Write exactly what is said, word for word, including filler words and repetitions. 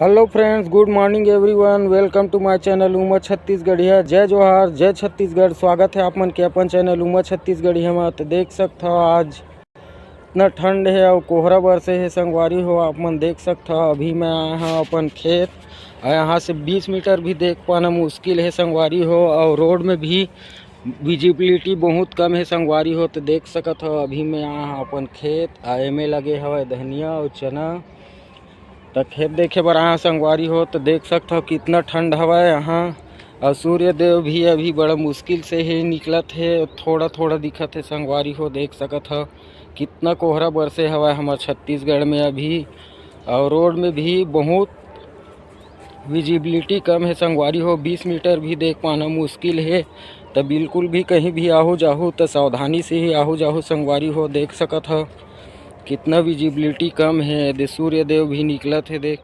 Hello friends, good morning everyone, welcome to my channel Uma छत्तीसगढ़िया। जय जोहार, जय छत्तीसगढ़। स्वागत है आप मन के अपन चैनल उमा छत्तीसगढ़िया में। तो देख सकत हो आज इतना ठंड है और कोहरा बरसे है संगवारी हो। आप मन देख सकत हो, अभी मैं आया हाँ अपन खेत और यहाँ से बीस मीटर भी देख पाना मुश्किल है संगवारी हो। और रोड में भी विजिबिलिटी बहुत कम है संगवारी हो। तो देख सकत हो, अभी मैं आया हाँ अपन खेत, आ एमे लगे हवय धनिया और चना। त खेत देखे बर आया संगवारी हो, तो देख सकत हो कितना ठंड हवय यहाँ। और सूर्य देव भी अभी बड़ा मुश्किल से ही निकलत हे, थोड़ा थोड़ा दिखत हे संगवारी हो। देख सकत हो कितना कोहरा बरसे हवय हमर छत्तीसगढ़ में अभी। और रोड में भी बहुत विजिबिलिटी कम है संगवारी हो, बीस मीटर भी देख पाना मुश्किल है। त बिल्कुल भी कहीं भी आहू जाहू त सावधानी से ही आहू जाहू संगवारी हो। देख सकत हो कितना विजिबिलिटी कम है, दे सूर्य देव भी निकलत हे। देख